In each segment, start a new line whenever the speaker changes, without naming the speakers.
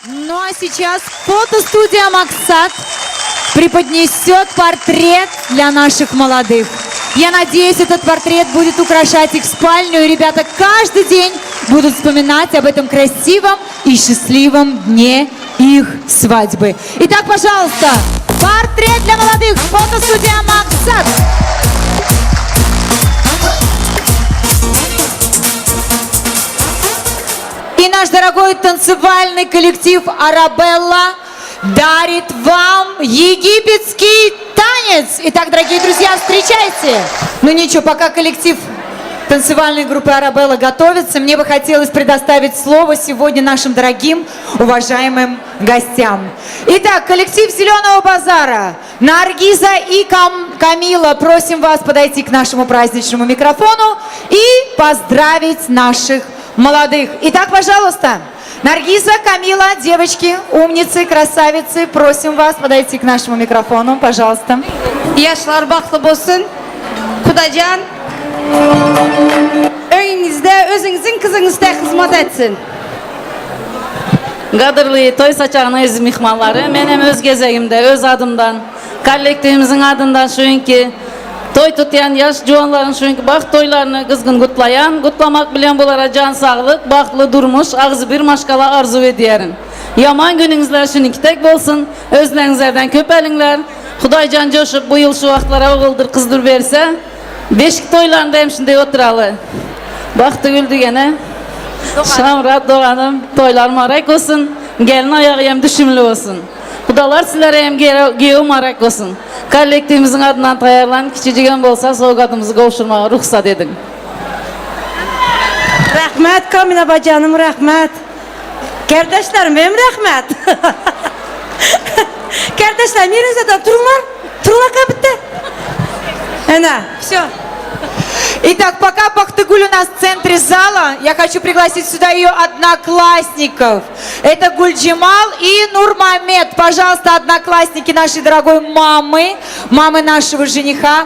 Ну а сейчас фотостудия «Максат» преподнесет портрет для наших молодых. Я надеюсь, этот портрет будет украшать их спальню, и ребята каждый день будут вспоминать об этом красивом и счастливом дне их свадьбы. Итак, пожалуйста, портрет для молодых, фотостудия «Максат». И наш дорогой танцевальный коллектив «Арабелла» дарит вам египетский танец. Итак, дорогие друзья, встречайте. Ну ничего, пока коллектив танцевальной группы «Арабелла» готовится, мне бы хотелось предоставить слово сегодня нашим дорогим, уважаемым гостям. Итак, коллектив «Зеленого базара», Наргиза и Кам Камила, просим вас подойти к нашему праздничному микрофону и поздравить наших молодых. Итак, пожалуйста, Наргиза, Камила, девочки, умницы, красавицы, просим вас подойти к нашему микрофону, пожалуйста.
Yaşlar bahtly bolsun, Hudajan öýüňizde özüňiziň kyzyňyzda hyzmat etsin.
Gadyrly toý saçagynyň eziz myhmanlary, men hem öz gezegimde öz adymdan, kollektiwimiziň adyndan şu günki toý tutýan ýaş juwanlaryň şu günki bagt toýlaryny gyzgyn gutlaýan. Gutlamak bilen bulara jan saglyk, bagtly durmuş, agzybir maşgala arzuw edýärin. Ýaman günüňizler şunuňki tek bolsun, özleňizlerden köp alyňlar. Hudaýjan joşup bu ýyl şu wagtlara oguldyr kyzdyr berse, beşik toýlarynda hem şundeý oturaly. Bagtygül diýene Şamyrat doganym toýlar mubarek bolsun, gelin aýagy hem düşümli bolsun. Gudalar sizlere hem giýew mubarek bolsun. Kollektiwimiziň adyndan taýýarlan kiçijigem bolsa sowgadymyzy gowşurmaga rugsat ediň.
Rahmet Kamil abajanym rahmet. Kardeşlerim hem rahmet. Kardeşlerim ýeriňizden turuňlar. Turuňlar bitti. Ene, все.
Итак, пока Бахтыгуль у нас в центре зала, я хочу пригласить сюда ее одноклассников. Это Гульджимал и Нурмамед. Пожалуйста, одноклассники нашей дорогой мамы, мамы нашего жениха.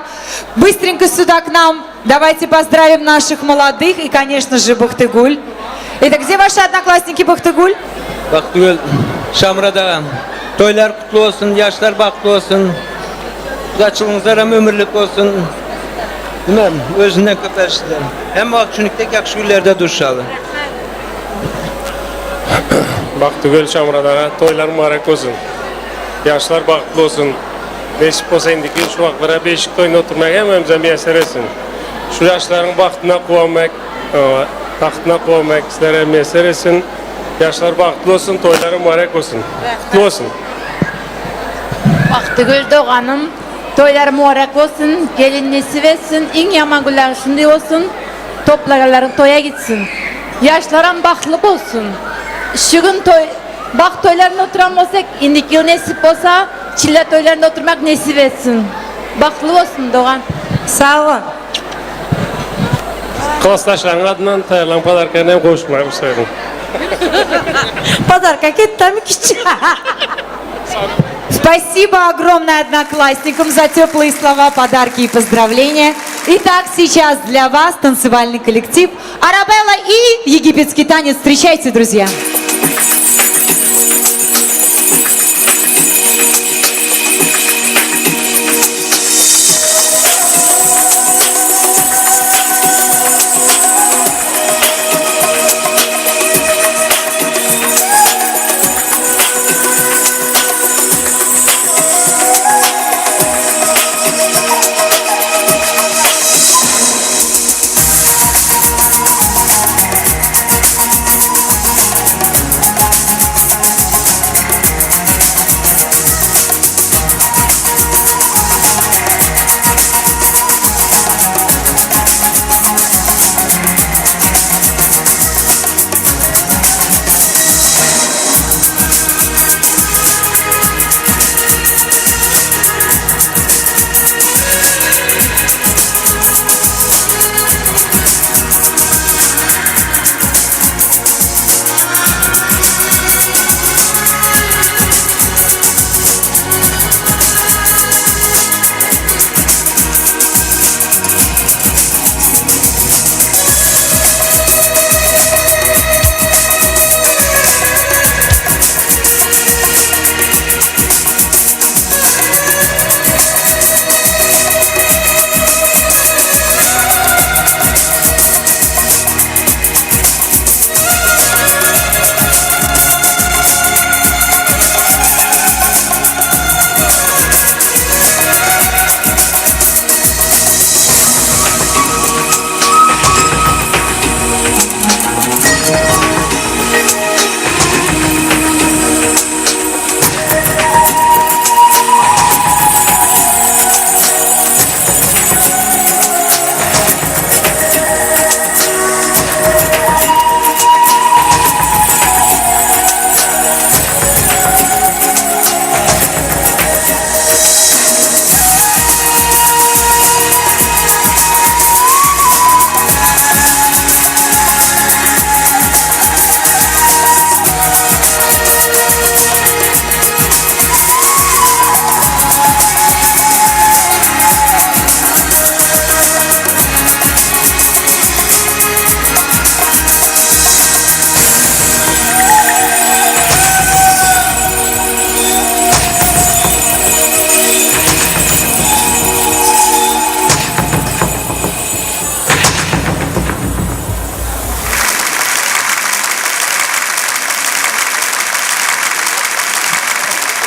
Быстренько сюда к нам. Давайте поздравим наших молодых и, конечно же, Бахтыгуль. Итак, где ваши одноклассники, Бахтыгуль?
Bagtygül, Şamyrat aga, toýlar gutly bolsun, ýaşlar bagtly bolsun. Gudaçylygyňyzlar hem ömürlik bolsun. Bilmem, özünden köp erişdiler. Hemme wagt şunikdek ýagşy günlerde duşaly.
Bagtygül Şamyrat aga, toýlar mübarek bolsun. Ýaşlar bagtly bolsun. Nesip bolsa indiki ýyl şu wagtlara beşik toýunda oturmak hemmämize miýesser etsin. Şu ýaşlaryň bagtyna guwanmak, bagtyna guwanmak sizlere miýesser etsin. Ýaşlar bagtly bolsun, toýlary mübarek bolsun. Gutly bolsun.
Bagtygül doganym, toýlary mübarek bolsun, gelin nesip etsin, iň ýaman günleriň şunday bolsun, toplaganlaryň toýa gitsin. Ýaşlaram bagtly bolsun. Şu gün toý, bagt toýlarynda oturan bolsak, indiki ýyl nesip bolsa, çille toýlarynda oturmak nesip etsin. Bagtly bolsun dogan.
Sag bol.
Klasdaşlaryň adyndan taýýarlan podarkany hem gowşurmagy isledim.
Podarka ketdimi kiçi?
Спасибо огромное одноклассникам за теплые слова, подарки и поздравления. Итак, сейчас для вас танцевальный коллектив «Арабелла» и египетский танец. Встречайте, друзья!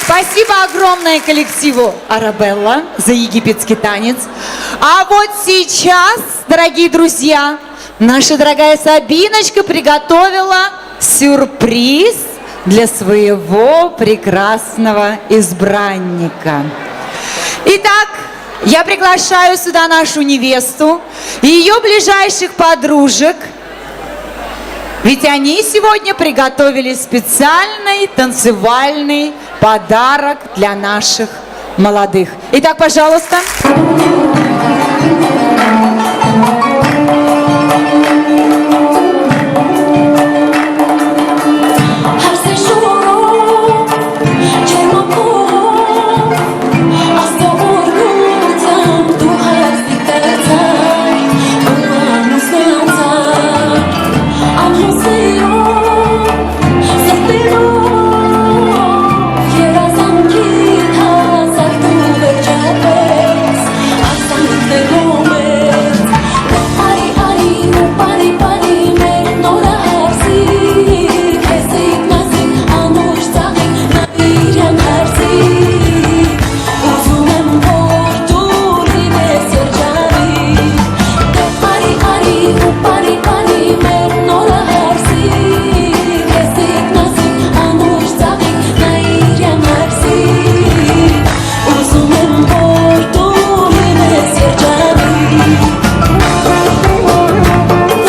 Спасибо огромное коллективу Арабелла за египетский танец. А вот сейчас, дорогие друзья, наша дорогая Сабиночка приготовила сюрприз для своего прекрасного избранника. Итак, я приглашаю сюда нашу невесту и ее ближайших подружек – ведь они сегодня приготовили специальный танцевальный подарок для наших молодых. Итак, пожалуйста.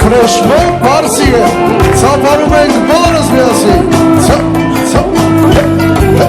Freshman Parsi-ը ծափարում ենք բոլորս միասին։ Ցա, ցա, հե, հե։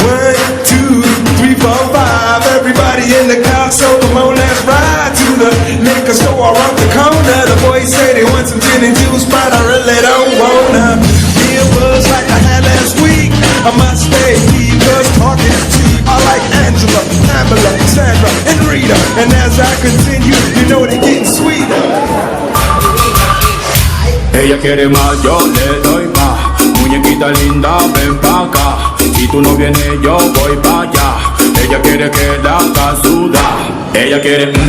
One, two, three, four, five. Everybody in the car, so come on, let's ride to the liquor store around the corner. The boys say they want some gin and juice, but I really don't wanna be a buzz like I had last week. I must stay because talking cheap. I like Angela, Pamela, Sandra, and Rita. And as I continue, you know they're getting sweeter.
Ella quiere más, yo le doy más. Muñequita linda, ven pa' acá. Si tú no vienes, yo voy pa' allá. Ella quiere que la haga sudar. Ella quiere, mm,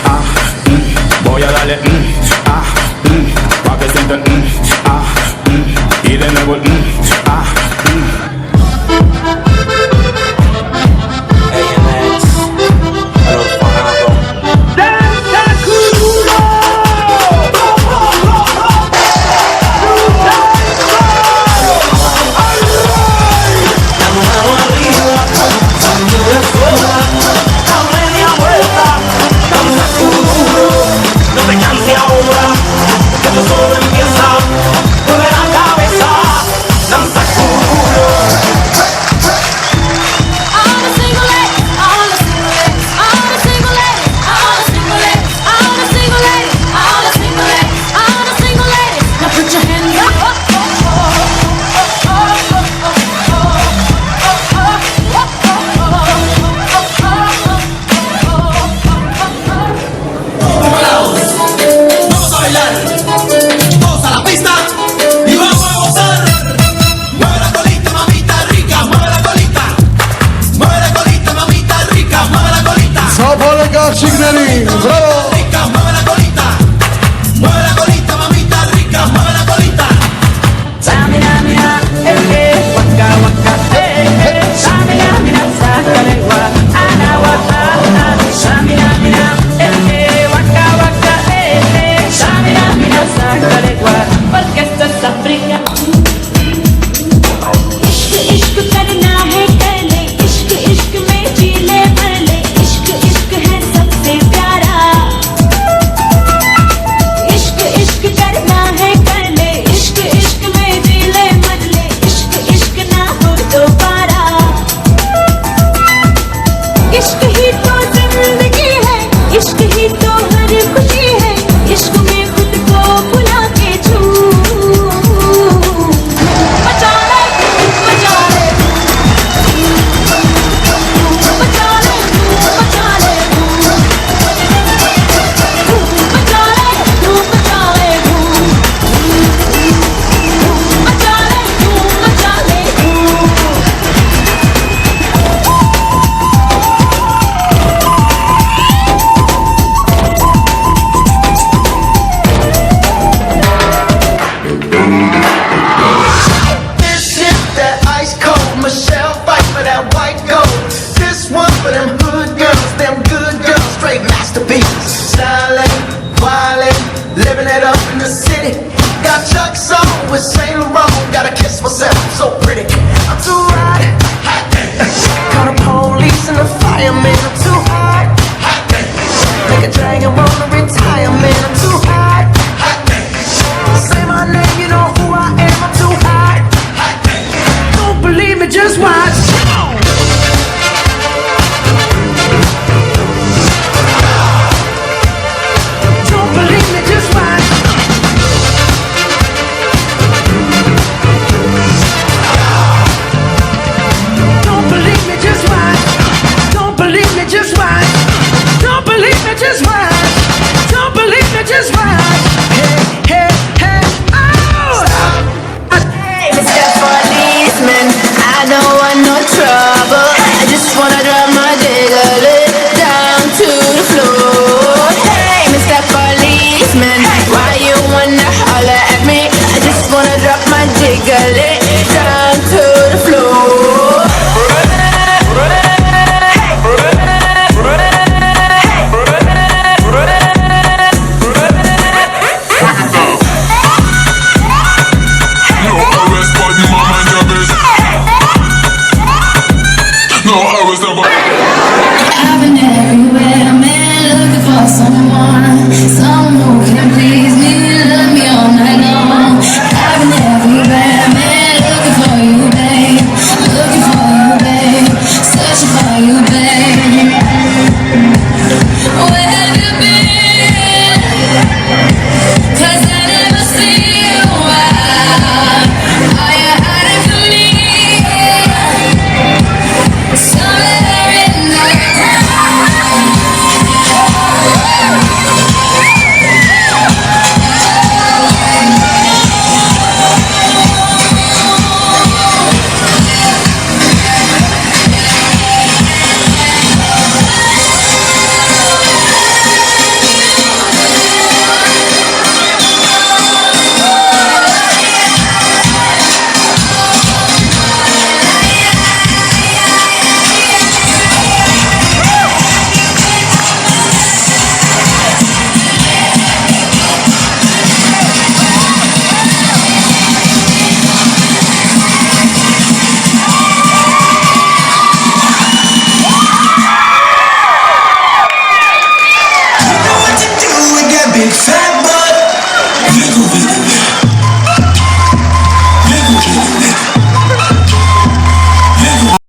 ah, mm. Voy a darle, mm, ah, mm. Pa' que sienta el, mm, ah, mm. Y de nuevo el, mm, ah, mm.
No te canses ahora, que esto solo empieza. Louis Saint Laurent. Gotta kiss myself, I'm so pretty. I'm too hot. hot Call the police and the fireman. I'm too hot. hot Make a dragon wanna retire, man. I'm too hot. hot Say my name, you know who I am. I'm too hot. hot Don't believe me, just watch. Don't believe me, just watch. Don't believe me, just watch. Don't believe me, just watch. Don't believe me, just watch. Don't believe me, just watch. Hey, hey, hey, oh!
Hey, Mr. Policeman, I don't want no trouble. I just wanna drop my jiggle down to the floor. Hey, Mr. Policeman, why you wanna holler at me? I just wanna drop my jiggle.